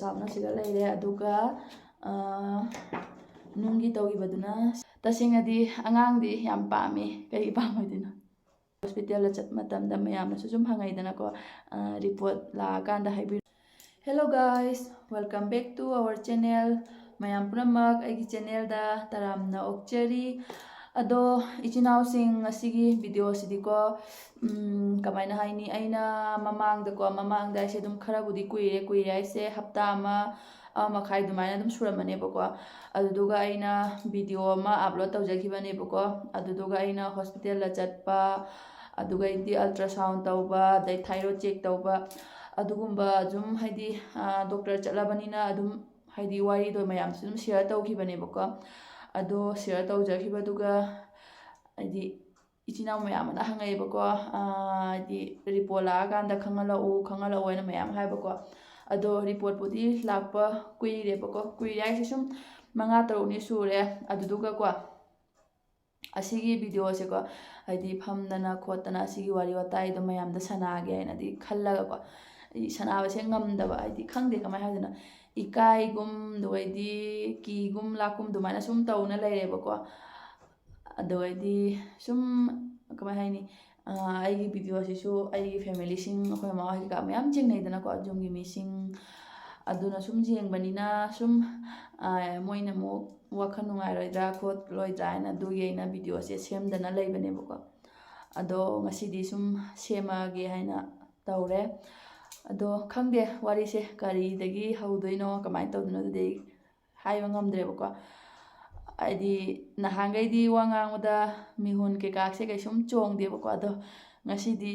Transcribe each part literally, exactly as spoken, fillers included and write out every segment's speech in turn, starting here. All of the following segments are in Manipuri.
ꯆꯥꯎꯅ ꯁꯤꯗ ꯂꯩꯔꯦ꯫ ꯑꯗꯨꯒ, ꯑ, ꯅꯨꯡꯒꯤ ꯇꯧꯈꯤꯕꯗꯨꯅ, ꯇꯁꯦꯡꯅꯗꯤ ꯑꯉꯥꯡꯗꯤ ꯌꯥꯝ ꯄꯥꯝꯃꯤ, ꯀꯩ ꯄꯥꯝꯃꯣꯏꯗꯣꯏꯅꯣ? ꯍꯣꯁꯄꯤꯇꯥꯜꯗ ꯆꯠꯄ ꯃꯇꯝꯗ ꯃꯌꯥꯝꯅꯁꯨ ꯁꯨꯝ ꯍꯪꯉꯛꯏꯗꯅꯀꯣ, ꯑ, ꯔꯤꯄꯣꯔꯠ ꯂꯥꯛꯑꯀꯥꯟꯗ ꯍꯥꯏꯕꯤꯔꯣ꯫ Hello guys, welcome back to our channel. ꯃꯌꯥꯝ ꯄꯨꯝꯅꯃꯛ ꯑꯩꯒꯤ ꯆꯦꯅꯦꯜꯗ ꯇꯔꯥꯝꯅ ꯑꯣꯛꯆꯔꯤ꯫ ꯑꯗꯣ ꯏꯆꯤꯟ ꯏꯅꯥꯎꯁꯤꯡ, ꯉꯁꯤꯒꯤ ꯚꯤꯗꯤꯑꯣꯁꯤꯗꯤꯀꯣ, ꯎꯝ, ꯀꯃꯥꯏꯅ ꯍꯥꯏꯅꯤ, ꯑꯩꯅ ꯃꯃꯥꯡꯗꯀꯣ, ꯃꯃꯥꯡꯗ ꯑꯩꯁꯦ ꯑꯗꯨꯝ ꯈꯔꯕꯨꯗꯤ ꯀꯨꯏꯔꯦ, ꯀꯨꯏꯔꯦ ꯍꯥꯏꯁꯦ ꯍꯞꯇꯥ ꯑꯃ, ꯑꯃ ꯃꯈꯥꯏ ꯑꯗꯨꯃꯥꯏꯅ ꯑꯗꯨꯝ ꯁꯨꯔꯝꯃꯅꯦꯕꯀꯣ꯫ ꯑꯗꯨꯗꯨꯒ ꯑꯩꯅ ꯚꯤꯗꯤꯑꯣ ꯑꯃ ꯑꯞꯂꯣꯗ ꯇꯧꯖꯈꯤꯕꯅꯦꯕꯀꯣ꯫ ꯑꯗꯨꯗꯨꯒ ꯑꯩꯅ ꯍꯣꯁꯄꯤꯇꯥꯜꯗ ꯆꯠꯄ, ꯑꯗꯨꯒꯩꯗꯤ ultrasound ꯇꯧꯕ, ꯑꯗꯩ thyroid check ꯇꯧꯕ, ꯑꯗꯨꯒꯨꯝꯕ ꯑꯗꯨꯝ ꯍꯥꯏꯗꯤ, ꯑ, ꯗꯣꯛꯇꯔ ꯆꯠꯂꯕꯅꯤꯅ ꯑꯗꯨꯝ ꯍꯥꯏꯗꯤ ꯋꯥꯔꯤꯗꯣ ꯃꯌꯥꯝꯁꯨ ꯑꯗꯨꯝ ꯁꯤꯌꯔ ꯇꯧꯈꯤꯕꯅꯦꯕꯀꯣ꯫ ꯑꯗꯣ ꯁꯤꯌꯔ ꯇꯧꯖꯈꯤꯕꯗꯨꯒ ꯍꯥꯏꯗꯤ ꯏꯆꯤꯟ ꯏꯅꯥꯎ ꯃꯌꯥꯝ ꯑꯃꯅ ꯍꯪꯉꯛꯑꯦꯕꯀꯣ, ꯑ, ꯍꯥꯏꯗꯤ ꯔꯤꯄꯣꯔꯠ ꯂꯥꯛꯑꯀꯥꯟꯗ ꯈꯪꯍꯜꯂꯛꯎ, ꯈꯪꯍꯜꯂꯛꯎ ꯍꯥꯏꯅ ꯃꯌꯥꯝ ꯍꯥꯏꯕꯀꯣ꯫ ꯑꯗꯣ ꯔꯤꯄꯣꯔꯠꯄꯨꯗꯤ ꯂꯥꯛꯄ ꯀꯨꯏꯔꯦꯕꯀꯣ, ꯀꯨꯏꯔꯦ ꯍꯥꯏꯁꯦ ꯁꯨꯝ ꯃꯉꯥ ꯇꯔꯨꯛꯅꯤ ꯁꯨꯔꯦ꯫ ꯑꯗꯨꯗꯨꯒꯀꯣ ꯑꯁꯤꯒꯤ ꯚꯤꯗꯤꯑꯣꯁꯦꯀꯣ, ꯍꯥꯏꯗꯤ ꯐꯝꯗꯅ ꯈꯣꯠꯇꯅ ꯑꯁꯤꯒꯤ ꯋꯥꯔꯤ ꯋꯥꯇꯥꯏꯗꯣ ꯃꯌꯥꯝꯗ ꯁꯥꯟꯅꯒꯦ ꯍꯥꯏꯅꯗꯤ ꯈꯜꯂꯒꯀꯣ, ꯑꯩ ꯁꯥꯟꯅꯕꯁꯦ ꯉꯝꯗꯕ, ꯍꯥꯏꯗꯤ ꯈꯪꯗꯦ ꯀꯃꯥꯏꯅ ꯍꯥꯏꯗꯣꯏꯅꯣ, ꯏꯀꯥꯏꯒꯨꯝ ꯑꯗꯨꯒꯩꯗꯤ ꯀꯤꯒꯨꯝ ꯂꯥꯛꯀꯨꯝ ꯑꯗꯨꯃꯥꯏꯅ ꯁꯨꯝ ꯇꯧꯅ ꯂꯩꯔꯦꯕꯀꯣ꯫ ꯑꯗꯨꯒꯩꯗꯤ ꯁꯨꯝ ꯀꯃꯥꯏ ꯍꯥꯏꯅꯤ, ꯑ, ꯑꯩꯒꯤ ꯚꯤꯗꯤꯑꯣꯁꯤꯁꯨ ꯑꯩꯒꯤ ꯐꯦꯃꯤꯂꯤꯁꯤꯡ, ꯑꯩꯈꯣꯏ ꯃꯃꯥ ꯍꯣꯏ ꯀꯩꯀꯥ ꯃꯌꯥꯝ ꯌꯦꯡꯅꯩꯗꯅꯀꯣ, ꯌꯨꯝꯒꯤ ꯃꯤꯁꯤꯡ, ꯑꯗꯨꯅ ꯁꯨꯝ ꯌꯦꯡꯕꯅꯤꯅ ꯁꯨꯝ, ꯑ, ꯃꯣꯏꯅ ꯑꯃꯨꯛ ꯋꯥꯈꯜ ꯅꯨꯡꯉꯥꯏꯔꯣꯏꯗ꯭ꯔꯥ ꯈꯣꯠꯂꯣꯏꯗ꯭ꯔꯥ ꯍꯥꯏꯅ ꯑꯗꯨꯒꯤ ꯑꯩꯅ ꯚꯤꯗꯤꯑꯣꯁꯦ ꯁꯦꯝꯗꯅ ꯂꯩꯕꯅꯦꯕꯀꯣ꯫ ꯑꯗꯣ ꯉꯁꯤꯗꯤ ꯁꯨꯝ ꯁꯦꯝꯃꯒꯦ ꯍꯥꯏꯅ ꯇꯧꯔꯦ꯫ ꯑꯗꯣ ꯈꯪꯗꯦ ꯋꯥꯔꯤꯁꯦ ꯀꯔꯤꯗꯒꯤ ꯍꯧꯗꯣꯏꯅꯣ, ꯀꯃꯥꯏꯅ ꯇꯧꯗꯣꯏꯅꯣ, ꯑꯗꯨꯗꯤ ꯑꯩ ꯍꯥꯏꯕ ꯉꯝꯗ꯭ꯔꯦꯕꯀꯣ꯫ ꯍꯥꯏꯗꯤ ꯅꯍꯥꯟꯈꯩꯗꯤ ꯋꯥ ꯉꯥꯡꯕꯗ ꯃꯤꯍꯨꯟ ꯀꯩꯀꯥꯁꯦ ꯀꯩꯁꯨꯝ ꯆꯣꯡꯗꯦꯕꯀꯣ, ꯑꯗꯣ ꯉꯁꯤꯗꯤ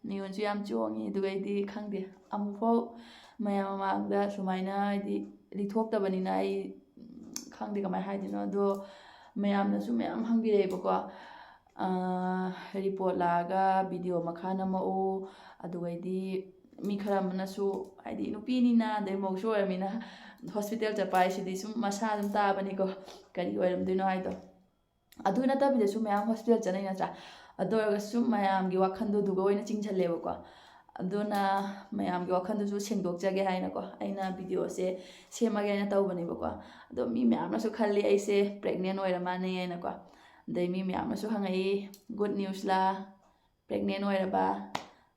ꯃꯤꯍꯨꯟꯁꯨ ꯌꯥꯝ ꯆꯣꯡꯉꯤ꯫ ꯑꯗꯨꯒꯩꯗꯤ ꯈꯪꯗꯦ, ꯑꯃꯨꯛꯐꯥꯎ ꯃꯌꯥꯝ ꯃꯃꯥꯡꯗ ꯁꯨꯃꯥꯏꯅ ꯍꯥꯏꯗꯤ ꯂꯤꯊꯣꯛꯇꯕꯅꯤꯅ ꯑꯩ ꯈꯪꯗꯦ ꯀꯃꯥꯏꯅ ꯍꯥꯏꯗꯣꯏꯅꯣ꯫ ꯑꯗꯣ ꯃꯌꯥꯝꯅꯁꯨ ꯃꯌꯥꯝ ꯍꯪꯕꯤꯔꯛꯑꯦꯕꯀꯣ, ꯑ, ꯔꯤꯄꯣꯔꯠ ꯂꯥꯛꯑꯒ ꯚꯤꯗꯤꯑꯣ ꯃꯈꯥ ꯅꯝꯃꯛꯎ, ꯑꯗꯨꯒꯩꯗꯤ ꯃꯤ ꯈꯔ ꯑꯃꯅꯁꯨ, ꯍꯥꯏꯗꯤ ꯅꯨꯄꯤꯅꯤꯅ ꯑꯗꯩ ꯃꯧꯁꯨ ꯑꯣꯏꯔꯃꯤꯅ ꯍꯣꯁꯄꯤꯇꯥꯜ ꯆꯠꯄ ꯍꯥꯏꯁꯤꯗꯤ ꯁꯨꯝ ꯃꯁꯥ ꯑꯗꯨꯝ ꯇꯥꯕꯅꯤꯀꯣ, ꯀꯔꯤ ꯑꯣꯏꯔꯝꯗꯣꯏꯅꯣ ꯍꯥꯏꯗꯣ꯫ ꯑꯗꯨ ꯅꯠꯇꯕꯤꯗꯁꯨ ꯃꯌꯥꯝ ꯍꯣꯁꯄꯤꯇꯥꯜ ꯆꯠꯅꯩ ꯅꯠꯇ꯭ꯔꯥ? ꯑꯗꯨ ꯑꯣꯏꯔꯒꯁꯨ ꯃꯌꯥꯝꯒꯤ ꯋꯥꯈꯜꯗꯣ ꯑꯗꯨꯒ ꯑꯣꯏꯅ ꯆꯤꯡꯁꯜꯂꯦꯕꯀꯣ꯫ ꯑꯗꯨꯅ ꯃꯌꯥꯝꯒꯤ ꯋꯥꯈꯜꯗꯨꯁꯨ ꯁꯦꯡꯗꯣꯛꯆꯒꯦ ꯍꯥꯏꯅꯀꯣ, ꯑꯩꯅ ꯚꯤꯗꯤꯑꯣꯁꯦ ꯁꯦꯝꯃꯒꯦ ꯍꯥꯏꯅ ꯇꯧꯕꯅꯦꯕꯀꯣ꯫ ꯑꯗꯣ ꯃꯤ ꯃꯌꯥꯝꯅꯁꯨ ꯈꯜꯂꯤ ꯑꯩꯁꯦ ꯄ꯭ꯔꯦꯒꯅꯦꯟ ꯑꯣꯏꯔ ꯃꯥꯜꯂꯦ ꯍꯥꯏꯅꯀꯣ꯫ ꯑꯗꯩ ꯃꯤ ꯃꯌꯥꯝꯅꯁꯨ ꯍꯪꯉꯛꯏ, ꯒꯨꯗ ꯅ꯭ꯌꯨꯁꯂꯥ, ꯄ꯭ꯔꯦꯒꯅꯦꯟ ꯑꯣꯏꯔꯕ,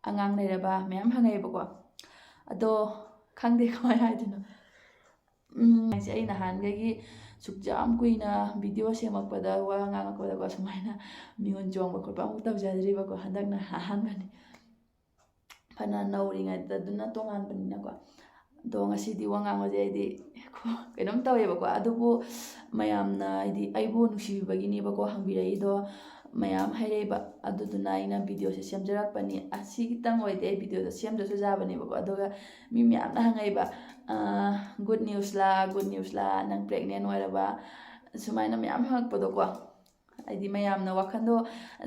ꯑꯉꯥꯡ ꯂꯩꯔꯕ ꯃꯌꯥꯝ ꯍꯪꯉꯛꯑꯦꯕꯀꯣ꯫ ꯑꯗꯣ ꯈꯪꯗꯦ ꯀꯃꯥꯏꯅ ꯍꯥꯏꯗꯣꯏꯅꯣ꯫ ꯎꯝ, ꯍꯥꯏꯁꯦ ꯑꯩ ꯅꯍꯥꯟꯈꯩꯒꯤ ꯁꯨꯛ ꯌꯥꯝ ꯀꯨꯏꯅ ꯚꯤꯗꯤꯑꯣ ꯁꯦꯝꯃꯛꯄꯗ, ꯋꯥ ꯉꯥꯡꯉꯛꯄꯗꯀꯣ, ꯁꯨꯃꯥꯏꯅ ꯃꯤꯍꯨꯟ ꯆꯣꯡꯕ ꯈꯣꯠꯄ ꯑꯃꯨꯛ ꯇꯧꯖꯗ꯭ꯔꯤꯕꯀꯣ꯫ ꯍꯟꯗꯛꯅ ꯑꯍꯥꯟꯕꯅꯤ꯫ ꯐꯅ ꯅꯧꯔꯤꯉꯩꯗ ꯑꯗꯨꯅ ꯇꯣꯉꯥꯟꯕꯅꯤꯅꯀꯣ꯫ ꯑꯗꯣ ꯉꯁꯤꯗꯤ ꯋꯥ ꯉꯥꯡꯕꯁꯦ ꯑꯩꯗꯤ ꯀꯩꯅꯣꯝ ꯇꯧꯋꯦꯕꯀꯣ꯫ ꯑꯗꯨꯕꯨ ꯃꯌꯥꯝꯅ ꯍꯥꯏꯗꯤ ꯑꯩꯕꯨ ꯅꯨꯡꯁꯤꯕꯤꯕꯒꯤꯅꯦꯕꯀꯣ ꯍꯪꯕꯤꯔꯛꯏꯗꯣ, ꯃꯌꯥꯝ ꯍꯥꯏꯔꯛꯏꯕ꯫ ꯑꯗꯨꯗꯨꯅ ꯑꯩꯅ ꯚꯤꯗꯤꯑꯣꯁꯦ ꯁꯦꯝꯖꯔꯛꯄꯅꯤ꯫ ꯑꯁꯤꯒꯤꯇꯪ ꯑꯣꯏꯗꯤ ꯑꯩ ꯚꯤꯗꯤꯑꯣꯗꯣ ꯁꯦꯝꯗ꯭ꯔꯁꯨ ꯌꯥꯕꯅꯦꯕꯀꯣ꯫ ꯑꯗꯨꯒ ꯃꯤ ꯃꯌꯥꯝꯅ ꯍꯪꯉꯛꯏꯕ, "ꯒꯨꯗ ꯅ꯭ꯌꯨꯁꯂꯥ, ꯒꯨꯗ ꯅ꯭ꯌꯨꯁꯂꯥ, ꯅꯪ ꯄ꯭ꯔꯦꯒꯅꯦꯟ ꯑꯣꯏꯔꯕ?" ꯁꯨꯃꯥꯏꯅ ꯃꯌꯥꯝ ꯍꯪꯉꯛꯄꯗꯣꯀꯣ꯫ ꯍꯥꯏꯗꯤ ꯃꯌꯥꯝꯅ ꯋꯥꯈꯜꯗꯣ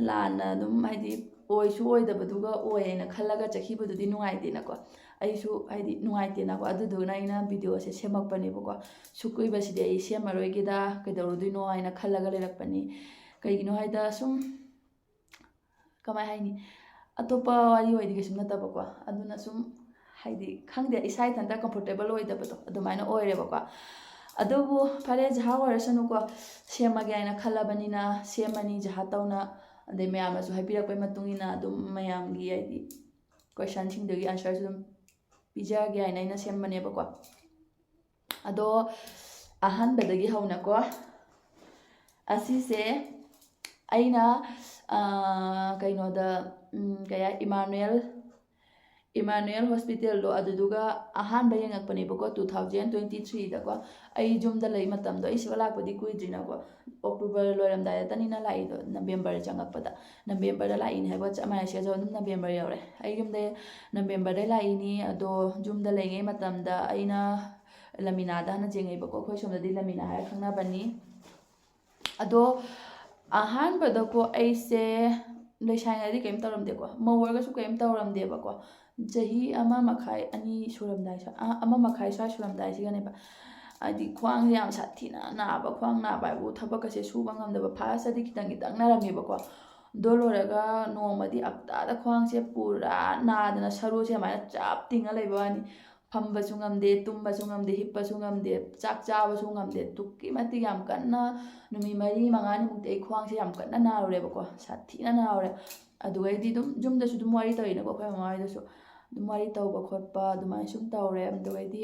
ꯂꯥꯟꯅ ꯑꯗꯨꯝ, ꯍꯥꯏꯗꯤ ꯑꯣꯏꯁꯨ ꯑꯣꯏꯗꯕꯗꯨꯒ ꯑꯣꯏ ꯍꯥꯏꯅ ꯈꯜꯂꯒ ꯆꯠꯈꯤꯕꯗꯨꯗꯤ ꯅꯨꯡꯉꯥꯏꯇꯦꯅꯀꯣ꯫ ꯑꯩꯁꯨ ꯍꯥꯏꯗꯤ ꯅꯨꯡꯉꯥꯏꯇꯦꯅꯀꯣ꯫ ꯑꯗꯨꯗꯨꯅ ꯑꯩꯅ ꯚꯤꯗꯤꯑꯣꯁꯦ ꯁꯦꯝꯃꯛꯄꯅꯦꯕꯀꯣ꯫ ꯁꯨꯛ ꯀꯨꯏꯕꯁꯤꯗꯤ ꯑꯩ ꯁꯦꯝꯃꯔꯣꯏꯒꯦꯗ, ꯀꯩꯗꯧꯔꯨꯗꯣꯏꯅꯣ ꯍꯥꯏꯅ ꯈꯜꯂꯒ ꯂꯩꯔꯛꯄꯅꯤ꯫ ꯀꯩꯒꯤꯅꯣ ꯍꯥꯏꯗ ꯁꯨꯝ, ꯀꯃꯥꯏ ꯍꯥꯏꯅꯤ, ꯑꯇꯣꯞꯄ ꯋꯥꯔꯤ ꯑꯣꯏꯗꯤ ꯀꯩꯁꯨꯝ ꯅꯠꯇꯕꯀꯣ꯫ ꯑꯗꯨꯅ ꯁꯨꯝ ꯍꯥꯏꯗꯤ ꯈꯪꯗꯦ, ꯏꯁꯥ ꯏꯊꯟꯇ ꯀꯝꯐꯣꯔꯇꯦꯕꯜ ꯑꯣꯏꯗꯕꯗꯣ ꯑꯗꯨꯃꯥꯏꯅ ꯑꯣꯏꯔꯦꯕꯀꯣ꯫ ꯑꯗꯨꯕꯨ ꯐꯔꯦ, ꯖꯍꯥ ꯑꯣꯏꯔꯁꯅꯨꯀꯣ, ꯁꯦꯝꯃꯒꯦ ꯍꯥꯏꯅ ꯈꯜꯂꯕꯅꯤꯅ ꯁꯦꯝꯃꯅꯤ ꯖꯍꯥ ꯇꯧꯅ꯫ ꯑꯗꯩ ꯃꯌꯥꯝꯅꯁꯨ ꯍꯥꯏꯕꯤꯔꯛꯄꯩ ꯃꯇꯨꯡ ꯏꯟꯅ ꯑꯗꯨꯝ ꯃꯌꯥꯝꯒꯤ ꯍꯥꯏꯗꯤ ꯀꯣꯏꯁꯟꯁꯤꯡꯗꯨꯒꯤ ꯑꯟꯁꯔꯁꯨ ꯑꯗꯨꯝ ꯄꯤꯖꯒꯦ ꯍꯥꯏꯅ ꯑꯩꯅ ꯁꯦꯝꯕꯅꯦꯕꯀꯣ꯫ ꯑꯗꯣ ꯑꯍꯥꯟꯕꯗꯒꯤ ꯍꯧꯅꯀꯣ, ꯑꯁꯤꯁꯦ ꯑꯩꯅ, ꯑꯥ, ꯀꯩꯅꯣꯗ, ꯎꯝ, ꯀꯩ ꯍꯥꯏ, ꯏꯃꯥꯅꯨꯑꯦꯜ, ꯏꯃꯥꯅꯨꯑꯦꯜ ꯍꯣꯁꯄꯤꯇꯥꯜꯗꯣ ꯑꯗꯨꯗꯨꯒ ꯑꯍꯥꯟꯕ ꯌꯦꯡꯉꯛꯄꯅꯦꯕꯀꯣ, two thousand twenty threeꯗꯀꯣ꯫ ꯑꯩ ꯌꯨꯝꯗ ꯂꯩ ꯃꯇꯝꯗꯣ, ꯑꯩ ꯁꯤꯗ ꯂꯥꯛꯄꯗꯤ ꯀꯨꯏꯗ꯭ꯔꯤꯅꯀꯣ, ꯑꯣꯛꯇꯣꯕꯔ ꯂꯣꯏꯔꯝꯗꯥꯏꯗꯇꯅꯤꯅ ꯂꯥꯛꯏꯗꯣ, ꯅꯕꯦꯝꯕꯔ ꯆꯪꯉꯛꯄꯗ꯫ ꯅꯕꯦꯝꯕꯔꯗ ꯂꯥꯛꯏꯅꯦ ꯍꯥꯏꯕ ꯆꯞ ꯃꯥꯟꯅꯩ, ꯁꯤꯗꯁꯨ ꯑꯗꯨꯝ ꯅꯕꯦꯝꯕꯔ ꯌꯧꯔꯦ꯫ ꯑꯩ ꯌꯨꯝꯗ ꯅꯕꯦꯝꯕꯔꯗ ꯂꯥꯛꯏꯅꯤ, ꯑꯗꯣ ꯌꯨꯝꯗ ꯂꯩꯉꯩ ꯃꯇꯝꯗ ꯑꯩꯅ ꯂꯃꯤꯅꯥꯗ ꯍꯥꯟꯅ ꯆꯦꯡꯉꯩꯕꯀꯣ, ꯑꯩꯈꯣꯏ ꯁꯣꯝꯗꯗꯤ ꯂꯃꯤꯅꯥ ꯍꯥꯏꯔ ꯈꯪꯅꯕꯅꯤ꯫ ꯑꯗꯣ ꯑꯍꯥꯟꯕꯗꯀꯣ ꯑꯩꯁꯦ ꯂꯩꯁꯥꯔꯤꯉꯩꯗꯗꯤ ꯀꯔꯤꯝ ꯇꯧꯔꯝꯗꯦꯀꯣ, ꯃꯧ ꯑꯣꯏꯔꯒꯁꯨ ꯀꯔꯤꯝ ꯇꯧꯔꯝꯗꯦꯕꯀꯣ꯫ ꯆꯍꯤ ꯑꯃ ꯃꯈꯥꯏ, ꯑꯅꯤ ꯁꯨꯔꯝꯗꯥꯏ ꯁ꯭ꯋꯥꯏ, ꯑ, ꯑꯃ ꯃꯈꯥꯏ ꯁ꯭ꯋꯥꯏ ꯁꯨꯔꯝꯗꯥꯏꯁꯤꯒꯅꯦꯕ, ꯍꯥꯏꯗꯤ ꯈ꯭ꯋꯥꯡꯁꯦ ꯌꯥꯝ ꯁꯥꯊꯤꯅ ꯅꯥꯕ, ꯈ꯭ꯋꯥꯡ ꯅꯥꯕ ꯍꯥꯏꯕꯨ ꯊꯕꯛꯀꯁꯦ ꯁꯨꯕ ꯉꯝꯗꯕ, ꯐꯥꯔꯁꯇꯗꯤ ꯈꯤꯇꯪ ꯈꯤꯇꯪ ꯅꯥꯔꯝꯃꯦꯕꯀꯣ꯫ ꯑꯗꯨ ꯂꯣꯏꯔꯒ ꯅꯣꯡꯃꯗꯤ ꯍꯞꯇꯥꯗ ꯈ꯭ꯋꯥꯡꯁꯦ ꯄꯨꯔꯥ ꯅꯥꯗꯅ ꯁꯔꯨꯁꯦ ꯑꯗꯨꯃꯥꯏꯅ ꯆꯞ ꯇꯤꯡꯉ ꯂꯩꯕ ꯋꯥꯅꯤ꯫ ꯐꯝꯕꯁꯨ ꯉꯝꯗꯦ, ꯇꯨꯝꯕꯁꯨ ꯉꯝꯗꯦ, ꯍꯤꯞꯄꯁꯨ ꯉꯝꯗꯦ, ꯆꯥꯛ ꯆꯥꯕꯁꯨ ꯉꯝꯗꯦ꯫ ꯑꯗꯨꯛꯀꯤ ꯃꯇꯤꯛ ꯌꯥꯝ ꯀꯟꯅ ꯅꯨꯃꯤꯠ ꯃꯔꯤ ꯃꯉꯥꯅꯤꯃꯨꯛꯇꯤ ꯑꯩ ꯈ꯭ꯋꯥꯡꯁꯦ ꯌꯥꯝ ꯀꯟꯅ ꯅꯥꯔꯨꯔꯦꯕꯀꯣ, ꯁꯥꯊꯤꯅ ꯅꯥꯔꯨꯔꯦ꯫ ꯑꯗꯨꯒꯩꯗꯤ ꯑꯗꯨꯝ ꯌꯨꯝꯗꯁꯨ ꯑꯗꯨꯝ ꯋꯥꯔꯤ ꯇꯧꯔꯤꯅꯀꯣ, ꯑꯩꯈꯣꯏ ꯃꯃꯥ ꯍꯣꯏꯗꯁꯨ ꯑꯗꯨꯝ ꯋꯥꯔꯤ ꯇꯧꯕ ꯈꯣꯠꯄ ꯑꯗꯨꯃꯥꯏꯅ ꯁꯨꯝ ꯇꯧꯔꯦ꯫ ꯑꯗꯨꯒꯩꯗꯤ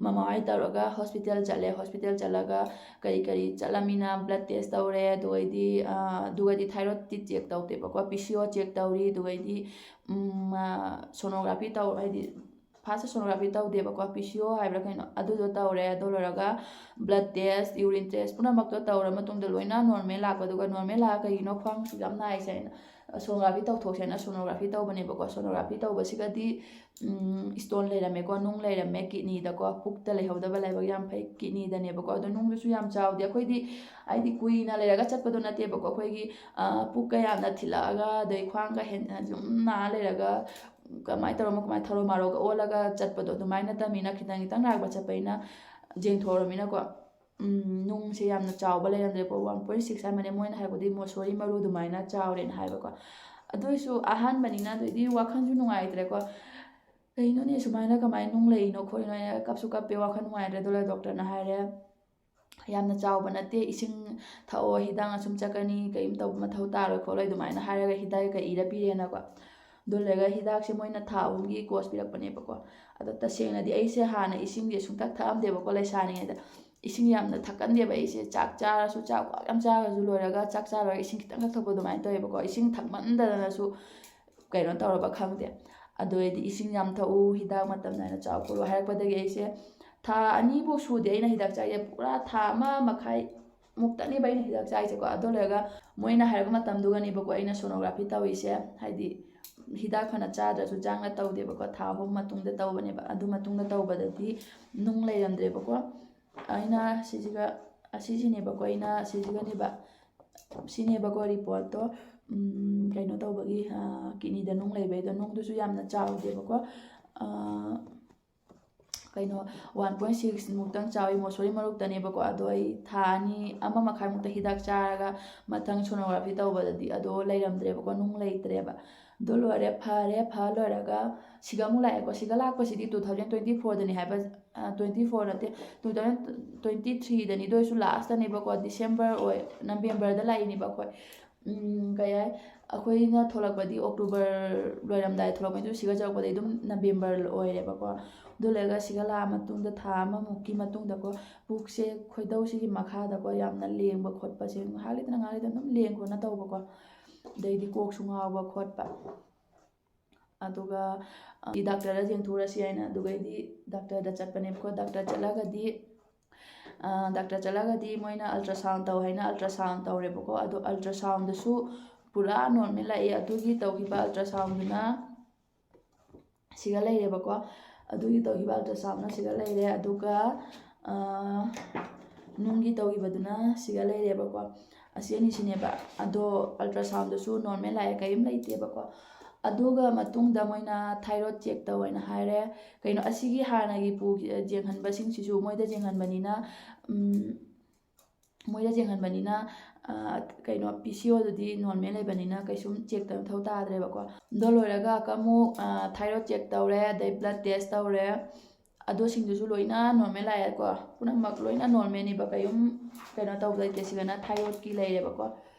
ꯃꯃꯥ ꯍꯣꯏ ꯇꯧꯔꯒ ꯍꯣꯁꯄꯤꯇꯥꯜ ꯆꯠꯂꯦ꯫ ꯍꯣꯁꯄꯤꯇꯥꯜ ꯆꯠꯂꯒ ꯀꯔꯤ ꯀꯔꯤ ꯆꯠꯂꯝꯃꯤꯅ ꯕ꯭ꯂꯠ ꯇꯦꯁ ꯇꯧꯔꯦ꯫ ꯑꯗꯨꯒꯩꯗꯤ ꯑꯗꯨꯒꯗꯤ ꯊꯥꯏꯔꯣꯏꯗꯇꯤ ꯆꯦꯛ ꯇꯧꯗꯦꯕꯀꯣ, ꯄꯤ ꯁꯤ ꯑꯣ ꯆꯦꯛ ꯇꯧꯔꯤ꯫ ꯑꯗꯨꯒꯩꯗꯤ ꯁꯣꯅꯣꯒ꯭ꯔꯥꯐꯤ ꯇꯧ ꯍꯥꯏꯗꯤ ꯐꯥꯔꯁꯇ ꯁꯣꯅꯣꯒ꯭ꯔꯥꯐꯤ ꯇꯧꯗꯦꯕꯀꯣ, ꯄꯤ ꯁꯤ ꯑꯣ ꯍꯥꯏꯕ꯭ꯔꯥ ꯀꯩꯅꯣ, ꯑꯗꯨꯗꯣ ꯇꯧꯔꯦ꯫ ꯑꯗꯨ ꯂꯣꯏꯔꯒ ꯕ꯭ꯂꯠ ꯇꯦꯁ, ꯌꯨꯔꯤꯟ ꯇꯦꯁ ꯄꯨꯝꯅꯃꯛꯇꯣ ꯇꯧꯔ ꯃꯇꯨꯡꯗ ꯂꯣꯏꯅ ꯅꯣꯔꯃꯦꯜ ꯂꯥꯛꯄ꯫ ꯑꯗꯨꯒ ꯅꯣꯔꯃꯦꯜ ꯂꯥꯛꯑꯒ ꯀꯩꯒꯤꯅꯣ ꯈ꯭ꯋꯥꯡꯁꯨ ꯌꯥꯝ ꯅꯥꯏꯁꯦ ꯍꯥꯏꯅ ꯁꯣꯅꯣꯒ꯭ꯔꯥꯐꯤ ꯇꯧꯊꯣꯛꯁꯦꯅ ꯁꯣꯅꯣꯒ꯭ꯔꯥꯐꯤ ꯇꯧꯕꯅꯦꯕꯀꯣ꯫ ꯁꯣꯅꯣꯒ꯭ꯔꯥꯐꯤ ꯇꯧꯕꯁꯤꯒꯗꯤ ꯏꯁꯇꯣꯟ ꯂꯩꯔꯝꯃꯦꯀꯣ, ꯅꯨꯡ ꯂꯩꯔꯝꯃꯦ ꯀꯤꯠꯅꯤꯗꯀꯣ, ꯄꯨꯛꯇ ꯂꯩꯍꯧꯗꯕ ꯂꯥꯏꯕꯛ ꯌꯥꯝ ꯐꯩ꯫ ꯀꯤꯠꯅꯤꯗꯅꯦꯕꯀꯣ, ꯑꯗꯣ ꯅꯨꯡꯗꯨꯁꯨ ꯌꯥꯝ ꯆꯥꯎꯗꯦ꯫ ꯑꯩꯈꯣꯏꯗꯤ ꯍꯥꯏꯗꯤ ꯀꯨꯏꯅ ꯂꯩꯔꯒ ꯆꯠꯄꯗꯣ ꯅꯠꯇꯦꯕꯀꯣ, ꯑꯩꯈꯣꯏꯒꯤ ꯄꯨꯛꯀ ꯌꯥꯝꯅ ꯊꯤꯜꯂꯛꯑꯒ ꯑꯗꯩ ꯈ꯭ꯋꯥꯡꯒ ꯍꯦꯟꯅ ꯁꯨꯝ ꯅꯥ ꯂꯩꯔꯒ ꯀꯃꯥꯏꯅ ꯇꯧꯔꯒ ꯀꯃꯥꯏꯅ ꯊꯧꯔꯣ ꯃꯥꯔꯣꯒ ꯑꯣꯜꯂꯒ ꯆꯠꯄꯗꯣ ꯑꯗꯨꯃꯥꯏꯅ ꯅꯠꯇꯕꯅꯤꯅ, ꯈꯤꯇꯪ ꯈꯤꯇꯪ ꯂꯥꯛꯄ ꯆꯠꯄꯅꯤꯅ ꯌꯦꯡꯊꯣꯛꯎꯔꯃꯤꯅꯀꯣ, ꯅꯨꯡꯁꯦ ꯌꯥꯝꯅ ꯆꯥꯎꯕ ꯂꯩꯔꯝꯗ꯭ꯔꯦꯀꯣ꯫ ꯋꯥꯟ ꯄꯣꯏꯟ ꯁꯤꯛꯁ ꯍꯥꯏꯕꯅꯦ ꯃꯣꯏꯅ ꯍꯥꯏꯕꯗꯤ ꯃꯣꯁꯣꯔꯤ ꯃꯔꯨ ꯑꯗꯨꯃꯥꯏꯅ ꯆꯥꯎꯔꯦꯅ ꯍꯥꯏꯕꯀꯣ꯫ ꯑꯗꯨ ꯑꯣꯏꯁꯨ ꯑꯍꯥꯟꯕꯅꯤꯅ ꯑꯗꯨꯗꯤ ꯋꯥꯈꯜꯁꯨ ꯅꯨꯡꯉꯥꯏꯇ꯭ꯔꯦꯀꯣ꯫ ꯀꯩꯅꯣꯅꯦ ꯁꯨꯃꯥꯏꯅ ꯀꯃꯥꯏꯅ ꯅꯨꯡ ꯂꯩꯔꯤꯅꯣ ꯈꯣꯠꯂꯤꯅꯣ ꯍꯥꯏꯅ ꯀꯞꯁꯨ ꯀꯞꯄꯦ, ꯋꯥꯈꯜ ꯅꯨꯡꯉꯥꯏꯇ꯭ꯔꯦ꯫ ꯑꯗꯨꯒ ꯗꯣꯛꯇꯔꯅ ꯍꯥꯏꯔꯦ, "ꯌꯥꯝꯅ ꯆꯥꯎꯕ ꯅꯠꯇꯦ, ꯏꯁꯤꯡ ꯊꯛꯑꯣ, ꯍꯤꯗꯥꯛꯅ ꯁꯨꯝ ꯆꯠꯀꯅꯤ, ꯀꯔꯤꯝ ꯇꯧꯕ ꯃꯊꯧ ꯇꯥꯔꯣꯏ ꯈꯣꯠꯂꯣꯏ" ꯑꯗꯨꯃꯥꯏꯅ ꯍꯥꯏꯔꯒ ꯍꯤꯗꯥꯛ ꯀꯩꯀꯩ ꯏꯔ ꯄꯤꯔꯦꯅꯀꯣ꯫ ꯑꯗꯨ ꯂꯣꯏꯔꯒ ꯍꯤꯗꯥꯛꯁꯦ ꯃꯣꯏꯅ ꯊꯥ ꯑꯍꯨꯝꯒꯤ ꯀꯣꯔꯁ ꯄꯤꯔꯛꯄꯅꯦꯕꯀꯣ꯫ ꯑꯗꯣ ꯇꯁꯦꯡꯅꯗꯤ ꯑꯩꯁꯦ ꯍꯥꯟꯅ ꯏꯁꯤꯡꯁꯦ ꯁꯨꯡꯊꯛ ꯊꯛꯑꯝꯗꯦꯕꯀꯣ ꯂꯩꯁꯥꯔꯤꯉꯩꯗ꯫ ꯏꯁꯤꯡ ꯌꯥꯝꯅ ꯊꯛꯀꯟꯗꯦꯕ ꯑꯩꯁꯦ꯫ ꯆꯥꯛ ꯆꯥꯔꯁꯨ, ꯆꯥꯛ ꯌꯥꯝ ꯆꯥꯔꯁꯨ ꯂꯣꯏꯔꯒ ꯆꯥꯛ ꯆꯥꯔꯒ ꯏꯁꯤꯡ ꯈꯤꯇꯪꯈꯛ ꯊꯛꯄ ꯑꯗꯨꯃꯥꯏꯅ ꯇꯧꯋꯦꯕꯀꯣ꯫ ꯏꯁꯤꯡ ꯊꯛꯃꯟꯗꯗꯅꯁꯨ ꯀꯩꯅꯣ ꯇꯧꯔꯕ ꯈꯪꯗꯦ꯫ ꯑꯗꯨ ꯑꯣꯏꯔꯗꯤ ꯏꯁꯤꯡ ꯌꯥꯝ ꯊꯛꯎ, ꯍꯤꯗꯥꯛ ꯃꯇꯝ ꯅꯥꯏꯅ ꯆꯥꯎ ꯈꯣꯠꯂꯨ ꯍꯥꯏꯔꯛꯄꯗꯒꯤ ꯑꯩꯁꯦ ꯊꯥ ꯑꯅꯤꯐꯧ ꯁꯨꯗꯦ ꯑꯩꯅ ꯍꯤꯗꯥꯛ ꯆꯥꯏꯁꯦ꯫ ꯄꯨꯔꯥ ꯊꯥ ꯑꯃ ꯃꯈꯥꯏ ꯃꯨꯛꯇꯅꯦꯕ ꯑꯩꯅ ꯍꯤꯗꯥꯛ ꯆꯥꯏꯁꯦꯀꯣ꯫ ꯑꯗꯨ ꯂꯣꯏꯔꯒ ꯃꯣꯏꯅ ꯍꯥꯏꯔꯛꯄ ꯃꯇꯝꯗꯨꯒꯅꯦꯕꯀꯣ ꯑꯩꯅ ꯁꯣꯅꯣꯒ꯭ꯔꯥꯐꯤ ꯇꯧꯔꯤꯁꯦ꯫ ꯍꯥꯏꯗꯤ ꯍꯤꯗꯥꯛ ꯐꯅ ꯆꯥꯗ꯭ꯔꯁꯨ ꯆꯥꯡꯅ ꯇꯧꯗꯦꯕꯀꯣ꯫ ꯊꯥ ꯑꯍꯨꯝ ꯃꯇꯨꯡꯗ ꯇꯧꯕꯅꯦꯕ꯫ ꯑꯗꯨ ꯃꯇꯨꯡꯗ ꯇꯧꯕꯗꯗꯤ ꯅꯨꯡ ꯂꯩꯔꯝꯗ꯭ꯔꯦꯕꯀꯣ꯫ ꯑꯩꯅ ꯁꯤꯁꯤꯒ, ꯑꯁꯤꯁꯤꯅꯦꯕꯀꯣ, ꯑꯩꯅ ꯁꯤꯁꯤꯒꯅꯦꯕ, ꯁꯤꯅꯦꯕꯀꯣ ꯔꯤꯄꯣꯔꯠꯇꯣ꯫ ꯎꯝ, ꯀꯩꯅꯣ ꯇꯧꯕꯒꯤ, ꯑ, ꯀꯤꯠꯅꯤꯗ ꯅꯨꯡ ꯂꯩꯕꯩꯗꯣ, ꯅꯨꯡꯗꯨꯁꯨ ꯌꯥꯝꯅ ꯆꯥꯎꯗꯦꯕꯀꯣ꯫ ꯑ, ꯀꯩꯅꯣ, ꯋꯥꯟ ꯄꯣꯏꯟ ꯁꯤꯛꯁ ꯃꯨꯛꯇꯪ ꯆꯥꯎꯋꯤ ꯃꯣꯁꯣꯔꯤ ꯃꯔꯨꯛꯇꯅꯦꯕꯀꯣ꯫ ꯑꯗꯣ ꯑꯩ ꯊꯥ ꯑꯅꯤ, ꯑꯃ ꯃꯈꯥꯏꯃꯨꯛꯇ ꯍꯤꯗꯥꯛ ꯆꯥꯔꯒ ꯃꯊꯪ ꯁꯣꯅꯣꯒ꯭ꯔꯥꯐꯤ ꯇꯧꯕꯗꯗꯤ ꯑꯗꯣ ꯂꯩꯔꯝꯗ꯭ꯔꯦꯕꯀꯣ, ꯅꯨꯡ ꯂꯩꯇ꯭ꯔꯦꯕ꯫ ꯑꯗꯨ ꯂꯣꯏꯔꯦ, ꯐꯔꯦ꯫ ꯐ ꯂꯣꯏꯔꯒ ꯁꯤꯒ ꯑꯃꯨꯛ ꯂꯥꯛꯑꯦꯀꯣ꯫ ꯁꯤꯒ ꯂꯥꯛꯄꯁꯤꯗꯤ ꯇꯨ ꯊꯥꯎꯖꯟ ꯇ꯭ꯋꯦꯟꯇꯤ ꯐꯣꯔꯗꯅꯤ ꯍꯥꯏꯕ, ꯇ꯭ꯋꯦꯟꯇꯤ ꯐꯣꯔ ꯅꯠꯇꯦ, ꯇꯨ ꯊꯥꯎꯖꯟ ꯇ꯭ꯋꯦꯟꯇꯤ ꯊ꯭ꯔꯤꯗꯅꯤ꯫ ꯑꯗꯨ ꯑꯣꯏꯔꯁꯨ ꯂꯥꯁꯇꯅꯦꯕꯀꯣ, ꯗꯤꯁꯦꯝꯕꯔ ꯑꯣꯏ, ꯅꯕꯦꯝꯕꯔꯗ ꯂꯥꯛꯏꯅꯦꯕ ꯑꯩꯈꯣꯏ꯫ ꯎꯝ, ꯀꯩ ꯍꯥꯏ, ꯑꯩꯈꯣꯏꯅ ꯊꯣꯛꯂꯛꯄꯗꯤ ꯑꯣꯛꯇꯣꯕꯔ ꯂꯣꯏꯔꯝꯗꯥꯏ ꯊꯣꯛꯂꯛꯄꯅꯤ, ꯑꯗꯨ ꯁꯤꯒ ꯆꯠꯂꯛꯄꯗꯤ ꯑꯗꯨꯝ ꯅꯕꯦꯝꯕꯔ ꯑꯣꯏꯔꯦꯕꯀꯣ꯫ ꯑꯗꯨ ꯂꯩꯔꯒ ꯁꯤꯒ ꯂꯥꯛꯑ ꯃꯇꯨꯡꯗ ꯊꯥ ꯑꯃꯃꯨꯛꯀꯤ ꯃꯇꯨꯡꯗꯀꯣ, ꯄꯨꯛꯁꯦ, ꯈꯣꯏꯗꯧꯁꯤꯒꯤ ꯃꯈꯥꯗꯀꯣ ꯌꯥꯝꯅ ꯂꯦꯡꯕ ꯈꯣꯠꯄꯁꯦ, ꯉꯥꯏꯍꯥꯛ ꯂꯩꯇꯅ ꯉꯥꯏꯍꯥꯛ ꯂꯩꯇꯅ ꯑꯗꯨꯝ ꯂꯦꯡ ꯈꯣꯠꯅ ꯇꯧꯕꯀꯣ꯫ ꯑꯗꯩꯗꯤ ꯀꯣꯛꯁꯨ ꯉꯥꯎꯕ ꯈꯣꯠꯄ꯫ ꯑꯗꯨꯒ, ꯑ, ꯗꯥꯛꯇꯔꯗ ꯌꯦꯡꯊꯣꯛꯎꯔꯁꯤ ꯍꯥꯏꯅ, ꯑꯗꯨꯒꯩꯗꯤ ꯗꯥꯛꯇꯔꯗ ꯆꯠꯄꯅꯦꯕꯀꯣ꯫ ꯗꯥꯛꯇꯔ ꯆꯠꯂꯒꯗꯤ, ꯑ, ꯗꯥꯛꯇꯔ ꯆꯠꯂꯒꯗꯤ ꯃꯣꯏꯅ ultrasound ꯇꯧ ꯍꯥꯏꯅ ultrasound ꯇꯧꯔꯦꯕꯀꯣ꯫ ꯑꯗꯣ ultrasoundꯗꯁꯨ ꯄꯨꯔꯥ normal ꯂꯥꯛꯑꯦ꯫ ꯑꯗꯨꯒꯤ ꯇꯧꯈꯤꯕ ultrasoundꯗꯨꯅ ꯁꯤꯒ ꯂꯩꯔꯦꯕꯀꯣ꯫ ꯑꯗꯨꯒꯤ ꯇꯧꯈꯤꯕ ultrasoundꯅ ꯁꯤꯒ ꯂꯩꯔꯦ꯫ ꯑꯗꯨꯒ, ꯑ, ꯅꯨꯡꯒꯤ ꯇꯧꯈꯤꯕꯗꯨꯅ ꯁꯤꯒ ꯂꯩꯔꯦꯕꯀꯣ꯫ ꯑꯁꯤ ꯑꯅꯤꯁꯤꯅꯦꯕ꯫ ꯑꯗꯣ ultrasoundꯗꯁꯨ normal ꯂꯥꯛꯑꯦ, ꯀꯔꯤꯝ ꯂꯩꯇꯦꯕꯀꯣ꯫ ꯑꯗꯨꯒ ꯃꯇꯨꯡꯗ ꯃꯣꯏꯅ thyroid check ꯇꯧ ꯍꯥꯏꯅ ꯍꯥꯏꯔꯦ꯫ ꯀꯩꯅꯣ, ꯑꯁꯤꯒꯤ ꯍꯥꯟꯅꯒꯤ ꯄꯨ-, ꯌꯦꯡꯍꯟꯕꯁꯤꯡꯁꯤꯁꯨ ꯃꯣꯏꯗ ꯌꯦꯡꯍꯟꯕꯅꯤꯅ, ꯎꯝ, ꯃꯣꯏꯗ ꯌꯦꯡꯍꯟꯕꯅꯤꯅ, ꯑ, ꯀꯩꯅꯣ, ꯄꯤ ꯁꯤ ꯑꯣꯗꯨꯗꯤ normal ꯂꯩꯕꯅꯤꯅ ꯀꯩꯁꯨꯝ check ꯇꯧ ꯃꯊꯧ ꯇꯥꯗ꯭ꯔꯦꯕꯀꯣ꯫ ꯑꯗꯣ ꯂꯣꯏꯔꯒ ꯑꯃꯨꯛ, ꯑ, thyroid check ꯇꯧꯔꯦ, ꯑꯗꯩ blood test ꯇꯧꯔꯦ꯫ ꯑꯗꯨꯁꯤꯡꯗꯨꯁꯨ ꯂꯣꯏꯅ normal ꯂꯥꯛꯑꯦꯀꯣ꯫ ꯄꯨꯝꯅꯃꯛ ꯂꯣꯏꯅ normalꯅꯦꯕ, ꯀꯩꯝ ꯀꯩꯅꯣ ꯇꯧꯕ ꯂꯩꯇꯦ꯫ ꯁꯤꯒꯅ thyroidꯀꯤ ꯂꯩꯔꯦꯕꯀꯣ꯫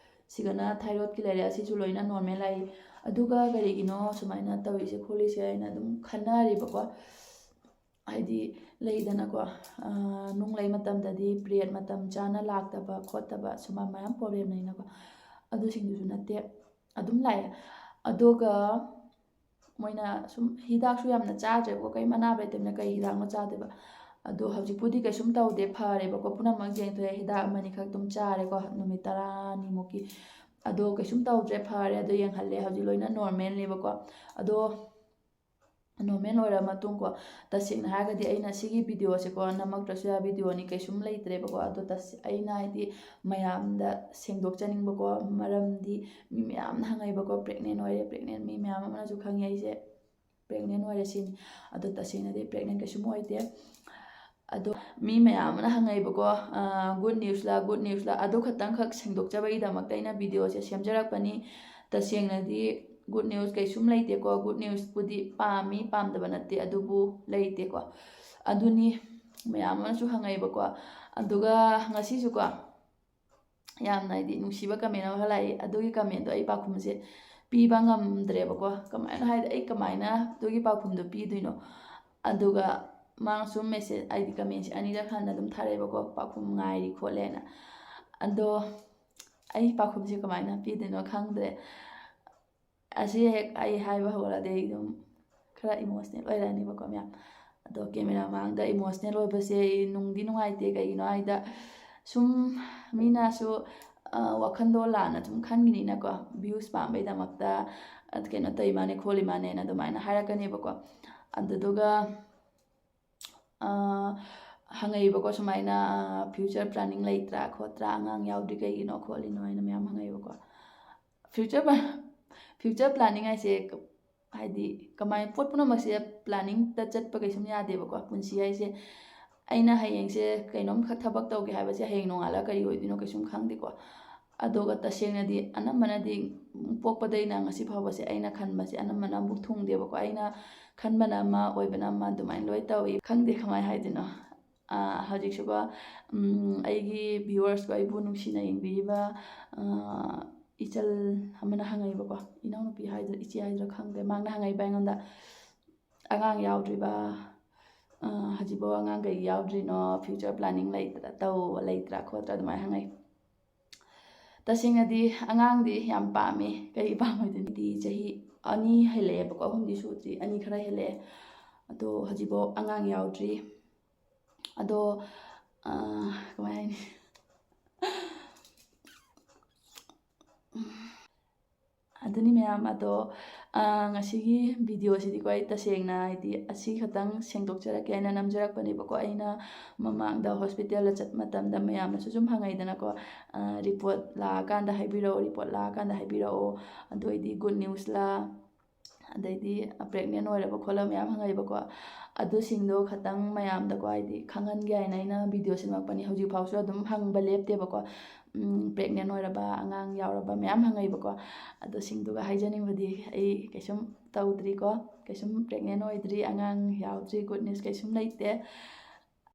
ꯁꯤꯒꯅ thyroidꯀꯤ ꯂꯩꯔꯦ, ꯑꯁꯤꯁꯨ ꯂꯣꯏꯅ normal ꯂꯥꯛꯏ꯫ ꯑꯗꯨꯒ ꯀꯔꯤꯒꯤꯅꯣ ꯁꯨꯃꯥꯏꯅ ꯇꯧꯔꯤꯁꯦ ꯈꯣꯠꯂꯤꯁꯦ ꯍꯥꯏꯅ ꯑꯗꯨꯝ ꯈꯟꯅꯔꯤꯕꯀꯣ꯫ ꯍꯥꯏꯗꯤ ꯂꯩꯗꯅꯀꯣ, ꯑ, ꯅꯨꯡ ꯂꯩ ꯃꯇꯝꯗꯗꯤ period ꯃꯇꯝ ꯆꯥꯅ ꯂꯥꯛꯇꯕ ꯈꯣꯠꯇꯕ ꯁꯨꯝꯕ ꯃꯌꯥꯝ problem ꯂꯩꯅꯀꯣ꯫ ꯑꯗꯨꯁꯤꯡꯗꯨꯁꯨ ꯅꯠꯇꯦ, ꯑꯗꯨꯝ ꯂꯥꯛꯑꯦ꯫ ꯑꯗꯨꯒ ꯃꯣꯏꯅ ꯁꯨꯝ ꯍꯤꯗꯥꯛꯁꯨ ꯌꯥꯝꯅ ꯆꯥꯗ꯭ꯔꯦꯀꯣ, ꯀꯩꯝ ꯑꯅꯥꯕ ꯂꯩꯇꯕꯅꯤꯅ ꯀꯩ ꯍꯤꯗꯥꯛꯅꯣ ꯆꯥꯗꯣꯏꯕ? ꯑꯗꯣ ꯍꯧꯖꯤꯛꯄꯨꯗꯤ ꯀꯩꯁꯨꯝ ꯇꯧꯗꯦ, ꯐꯔꯦꯕꯀꯣ, ꯄꯨꯝꯅꯃꯛ ꯌꯦꯡꯊꯣꯛꯑꯦ, ꯍꯤꯗꯥꯛ ꯑꯃꯅꯤꯈꯛ ꯑꯗꯨꯝ ꯆꯥꯔꯦꯀꯣ, ꯅꯨꯃꯤꯠ ꯇꯔꯥꯅꯤꯃꯨꯛꯀꯤ꯫ ꯑꯗꯣ ꯀꯩꯁꯨꯝ ꯇꯧꯗ꯭ꯔꯦ, ꯐꯔꯦ꯫ ꯑꯗꯣ ꯌꯦꯡꯍꯜꯂꯦ, ꯍꯧꯖꯤꯛ ꯂꯣꯏꯅ normalꯅꯦꯕꯀꯣ꯫ ꯑꯗꯣ normal ꯑꯣꯏꯔ ꯃꯇꯨꯡꯀꯣ, ꯇꯁꯦꯡꯅ ꯍꯥꯏꯔꯒꯗꯤ ꯑꯩꯅ ꯁꯤꯒꯤ videoꯁꯦꯀꯣ ꯅꯝꯃꯛꯇ꯭ꯔꯁꯨ ꯌꯥꯕ videoꯅꯤ, ꯀꯩꯁꯨꯝ ꯂꯩꯇ꯭ꯔꯦꯕꯀꯣ꯫ ꯑꯗꯣ ꯇꯁ-, ꯑꯩꯅ ꯍꯥꯏꯗꯤ ꯃꯌꯥꯝꯗ ꯁꯦꯡꯗꯣꯛꯆꯅꯤꯡꯕꯀꯣ, ꯃꯔꯝꯗꯤ ꯃꯤ ꯃꯌꯥꯝꯅ ꯍꯪꯉꯛꯏꯕꯀꯣ, pregnant ꯑꯣꯏꯔꯦ, pregnant ꯃꯤ ꯃꯌꯥꯝ ꯑꯃꯅꯁꯨ ꯈꯪꯉꯦ ꯑꯩꯁꯦ ꯄ꯭ꯔꯦꯒꯅꯦꯟ ꯑꯣꯏꯔꯦ ꯁꯤꯅꯤ꯫ ꯑꯗꯣ ꯇꯁꯦꯡꯅꯗꯤ ꯄ꯭ꯔꯦꯒꯅꯦꯟ ꯀꯩꯁꯨꯝ ꯑꯣꯏꯗꯦ꯫ ꯑꯗꯣ ꯃꯤ ꯃꯌꯥꯝ ꯑꯃꯅ ꯍꯪꯉꯩꯕꯀꯣ, ꯒꯨꯗ ꯅ꯭ꯌꯨꯁꯂ ꯒꯨꯗ ꯅ꯭ꯌꯨꯁꯂ ꯑꯗꯨ ꯈꯛꯇꯪꯈꯛ ꯁꯦꯡꯗꯣꯛꯆꯕꯒꯤꯗꯃꯛꯇ ꯑꯩꯅ ꯚꯤꯗꯤꯑꯣꯁꯦ ꯁꯦꯝꯖꯔꯛꯄꯅꯤ꯫ ꯇꯁꯦꯡꯅꯗꯤ ꯒꯨꯗ ꯅ꯭ꯌꯨꯁ ꯀꯩꯁꯨꯝ ꯂꯩꯇꯦꯀꯣ꯫ ꯒꯨꯗ ꯅ꯭ꯌꯨꯁꯄꯨꯗꯤ ꯄꯥꯝꯃꯤ, ꯄꯥꯝꯗꯕ ꯅꯠꯇꯦ, ꯑꯗꯨꯕꯨ ꯂꯩꯇꯦꯀꯣ꯫ ꯑꯗꯨꯅꯤ, ꯃꯌꯥꯝ ꯑꯃꯅꯁꯨ ꯍꯪꯉꯛꯑꯦꯕꯀꯣ꯫ ꯑꯗꯨꯒ ꯉꯁꯤꯁꯨꯀꯣ, ꯌꯥꯝꯅ ꯍꯥꯏꯗꯤ ꯅꯨꯡꯁꯤꯕ ꯀꯃꯦꯟ ꯑꯃꯈꯛ ꯂꯥꯛꯏ꯫ ꯑꯗꯨꯒꯤ ꯀꯃꯦꯟꯗꯣ ꯑꯩ ꯄꯥꯎꯈꯨꯝꯁꯦ ꯄꯤꯕ ꯉꯝꯗ꯭ꯔꯦꯕꯀꯣ꯫ ꯀꯃꯥꯏꯅ ꯍꯥꯏꯗꯤ ꯑꯩ ꯀꯃꯥꯏꯅ ꯑꯗꯨꯒꯤ ꯄꯥꯎꯈꯨꯝꯗꯣ ꯄꯤꯗꯣꯏꯅꯣ? ꯑꯗꯨꯒ ꯃꯥꯅꯁꯨ ꯃꯦꯁꯦꯖ ꯍꯥꯏꯗꯤ ꯀꯃꯦꯟꯁꯦ ꯑꯅꯤꯔꯛ ꯍꯟꯅ ꯑꯗꯨꯝ ꯊꯥꯔꯛꯑꯦꯕꯀꯣ, ꯄꯥꯎꯈꯨꯝ ꯉꯥꯏꯔꯤ ꯈꯣꯠꯂꯦꯅ꯫ ꯑꯗꯣ ꯑꯩ ꯄꯥꯎꯈꯨꯝꯁꯦ ꯀꯃꯥꯏꯅ ꯄꯤꯗꯣꯏꯅꯣ ꯈꯪꯗ꯭ꯔꯦ꯫ ꯑꯁꯤ ꯍꯦꯛ ꯑꯩ ꯍꯥꯏꯕ ꯍꯧꯔꯛꯑꯗꯤ ꯑꯩ ꯑꯗꯨꯝ ꯈꯔ ꯏꯃꯣꯁꯅꯦꯜ ꯑꯣꯏꯔꯛꯑꯅꯦꯕꯀꯣ ꯃꯌꯥꯝ꯫ ꯑꯗꯣ ꯀꯦꯃꯦꯔꯥ ꯃꯃꯥꯡꯗ ꯏꯃꯣꯁꯅꯦꯜ ꯑꯣꯏꯕꯁꯦ ꯑꯩ ꯅꯨꯡꯗꯤ ꯅꯨꯡꯉꯥꯏꯇꯦ꯫ ꯀꯩꯒꯤꯅꯣ ꯍꯥꯏꯗ ꯁꯨꯝ ꯃꯤꯅꯁꯨ ꯋꯥꯈꯜꯗꯣ ꯂꯥꯟꯅ ꯁꯨꯝ ꯈꯟꯈꯤꯅꯤꯅꯀꯣ, ꯚ꯭ꯌꯨꯁ ꯄꯥꯝꯕꯩꯗꯃꯛꯇ ꯀꯩꯅꯣ ꯇꯧꯔꯤ ꯃꯥꯅꯦ ꯈꯣꯠꯂꯤ ꯃꯥꯅꯦꯅ ꯑꯗꯨꯃꯥꯏꯅ ꯍꯥꯏꯔꯛꯀꯅꯦꯕꯀꯣ꯫ ꯑꯗꯨꯗꯨꯒ ꯍꯪꯉꯛꯏꯕꯀꯣ ꯁꯨꯃꯥꯏꯅ, ꯐ꯭ꯌꯨꯆꯔ ꯄ꯭ꯂꯥꯅꯤꯡ ꯂꯩꯇ꯭ꯔꯥ ꯈꯣꯠꯇ꯭ꯔꯥ, ꯑꯉꯥꯡ ꯌꯥꯎꯗ꯭ꯔꯤ ꯀꯩꯒꯤꯅꯣ ꯈꯣꯠꯂꯤꯅꯣ ꯍꯥꯏꯅ ꯃꯌꯥꯝ ꯍꯪꯉꯛꯏꯕꯀꯣ꯫ ꯐ꯭ꯌꯨꯆꯔ ꯐ꯭ꯌꯨꯆꯔ ꯄ꯭ꯂꯥꯅꯤꯡ ꯍꯥꯏꯁꯦ ꯍꯥꯏꯗꯤ ꯀꯃꯥꯏꯅ, ꯄꯣꯠ ꯄꯨꯝꯅꯃꯛꯁꯦ ꯄ꯭ꯂꯥꯅꯤꯡꯗ ꯆꯠꯄ ꯀꯩꯁꯨꯝ ꯌꯥꯗꯦꯕꯀꯣ꯫ ꯄꯨꯟꯁꯤ ꯍꯥꯏꯁꯦ ꯑꯩꯅ ꯍꯌꯦꯡꯁꯦ ꯀꯩꯅꯣꯝꯈꯛ ꯊꯕꯛ ꯇꯧꯒꯦ ꯍꯥꯏꯕꯁꯦ ꯍꯌꯦꯡ ꯅꯣꯡꯉꯥꯜꯂꯒ ꯀꯔꯤ ꯑꯣꯏꯗꯣꯏꯅꯣ ꯀꯩꯁꯨꯝ ꯈꯪꯗꯦꯀꯣ꯫ ꯑꯗꯨꯒ ꯇꯁꯦꯡꯅꯗꯤ ꯑꯅꯝꯕꯅꯗꯤ ꯄꯣꯛꯄꯗꯩꯅ ꯉꯁꯤ ꯐꯥꯎꯕꯁꯦ ꯑꯩꯅ ꯈꯟꯕꯁꯦ ꯑꯅꯝꯕꯅ ꯑꯃꯨꯛ ꯊꯨꯡꯗꯦꯕꯀꯣ꯫ ꯑꯩꯅ ꯈꯟꯕꯅ ꯑꯃ, ꯑꯣꯏꯕꯅ ꯑꯃ, ꯑꯗꯨꯃꯥꯏꯅ ꯂꯣꯏ ꯇꯧꯏ꯫ ꯈꯪꯗꯦ ꯀꯃꯥꯏꯅ ꯍꯥꯏꯗꯣꯏꯅꯣ꯫ ꯍꯧꯖꯤꯛꯁꯨꯀꯣ, ꯑꯩꯒꯤ ꯚ꯭ꯌꯨꯋꯔꯁꯀꯣ, ꯑꯩꯕꯨ ꯅꯨꯡꯁꯤꯅ ꯌꯦꯡꯕꯤꯔꯤꯕ ꯏꯆꯜ ꯑꯃꯅ ꯍꯪꯉꯛꯏꯕꯀꯣ, ꯏꯅꯥꯎꯅꯨꯄꯤ ꯍꯥꯏꯗ꯭ꯔꯥ ꯏꯆꯦ ꯍꯥꯏꯗ꯭ꯔꯥ ꯈꯪꯗ꯭ꯔꯦ, ꯃꯥꯅ ꯍꯪꯉꯛꯏꯕ ꯑꯩꯉꯣꯟꯗ, "ꯑꯉꯥꯡ ꯌꯥꯎꯗ꯭ꯔꯤꯕ, ꯍꯧꯖꯤꯛꯐꯥꯎ ꯑꯉꯥꯡ ꯀꯩꯒꯤ ꯌꯥꯎꯗ꯭ꯔꯤꯅꯣ? ꯐ꯭ꯌꯨꯆꯔ ꯄ꯭ꯂꯥꯅꯤꯡ ꯂꯩꯇ꯭ꯔꯥ, ꯇꯧ ꯂꯩꯇ꯭ꯔꯥ ꯈꯣꯠꯇ꯭ꯔꯥ?" ꯑꯗꯨꯃꯥꯏꯅ ꯍꯪꯉꯛꯏ꯫ ꯇꯁꯦꯡꯅꯗꯤ ꯑꯉꯥꯡꯗꯤ ꯌꯥꯝ ꯄꯥꯝꯃꯤ, ꯀꯩ ꯄꯥꯝꯃꯣꯏꯗꯣꯏꯅꯣ? ꯗꯤ ꯆꯍꯤ ꯑꯅꯤ ꯍꯦꯜꯂꯛꯑꯦꯕꯀꯣ, ꯑꯍꯨꯝꯗꯤ ꯁꯨꯗ꯭ꯔꯤ, ꯑꯅꯤ ꯈꯔ ꯍꯦꯜꯂꯛꯑꯦ꯫ ꯑꯗꯣ ꯍꯧꯖꯤꯛꯐꯥꯎ ꯑꯉꯥꯡ ꯌꯥꯎꯗ꯭ꯔꯤ꯫ ꯑꯗꯣ ꯀꯃꯥꯏ ꯍꯥꯏꯅꯤ? ꯑꯗꯨꯅꯤ ꯃꯌꯥꯝ꯫ ꯑꯗꯣ ꯉꯁꯤꯒꯤ ꯚꯤꯗꯤꯑꯣꯁꯤꯗꯤꯀꯣ, ꯑꯩ ꯇꯁꯦꯡꯅ ꯍꯥꯏꯗꯤ ꯑꯁꯤ ꯈꯛꯇꯪ ꯁꯦꯡꯗꯣꯛꯆꯔꯛꯀꯦ ꯍꯥꯏꯅ ꯅꯝꯖꯔꯛꯄꯅꯦꯕꯀꯣ꯫ ꯑꯩꯅ ꯃꯃꯥꯡꯗ ꯍꯣꯁꯄꯤꯇꯥꯜꯗ ꯆꯠꯄ ꯃꯇꯝꯗ ꯃꯌꯥꯝꯅꯁꯨ ꯁꯨꯝ ꯍꯪꯉꯛꯏꯗꯅꯀꯣ, "ꯔꯤꯄꯣꯔꯠ ꯂꯥꯛꯑꯀꯥꯟꯗ ꯍꯥꯏꯕꯤꯔꯛꯑꯣ, ꯔꯤꯄꯣꯔꯠ ꯂꯥꯛꯑꯀꯥꯟꯗ ꯍꯥꯏꯕꯤꯔꯛꯑꯣ, ꯑꯗꯨ ꯑꯣꯏꯗꯤ ꯒꯨꯗ ꯅ꯭ꯌꯨꯁꯂꯥ?" ꯑꯗꯩꯗꯤ ꯄ꯭ꯔꯦꯒꯅꯦꯟ ꯑꯣꯏꯔꯕ ꯈꯣꯠꯂꯕ ꯃꯌꯥꯝ ꯍꯪꯉꯛꯏꯕꯀꯣ꯫ ꯑꯗꯨꯁꯤꯡꯗꯣ ꯈꯇꯪ ꯃꯌꯥꯝꯗꯀꯣ, ꯍꯥꯏꯗꯤ ꯈꯪꯍꯟꯒꯦ ꯍꯥꯏꯅ ꯑꯩꯅ ꯚꯤꯗꯤꯑꯣ ꯁꯦꯝꯃꯛꯄꯅꯤ꯫ ꯍꯧꯖꯤꯛꯐꯥꯎꯁꯨ ꯑꯗꯨꯝ ꯍꯪꯕ ꯂꯦꯞꯇꯦꯕꯀꯣ꯫ ꯄ꯭ꯔꯦꯒꯅꯦꯟ ꯑꯣꯏꯔꯕ, ꯑꯉꯥꯡ ꯌꯥꯎꯔꯕ ꯃꯌꯥꯝ ꯍꯪꯉꯛꯏꯕꯀꯣ꯫ ꯑꯗꯨꯁꯤꯡꯗꯨꯒ ꯍꯥꯏꯖꯅꯤꯡꯕꯗꯤ, ꯑꯩ ꯀꯩꯁꯨꯝ ꯇꯧꯗ꯭ꯔꯤꯀꯣ, ꯀꯩꯁꯨꯝ ꯄ꯭ꯔꯦꯒꯅꯦꯟ ꯑꯣꯏꯗ꯭ꯔꯤ, ꯑꯉꯥꯡ ꯌꯥꯎꯗ꯭ꯔꯤ, ꯒꯨꯗ ꯅ꯭ꯌꯨꯁ ꯀꯩꯁꯨꯝ ꯂꯩꯇꯦ꯫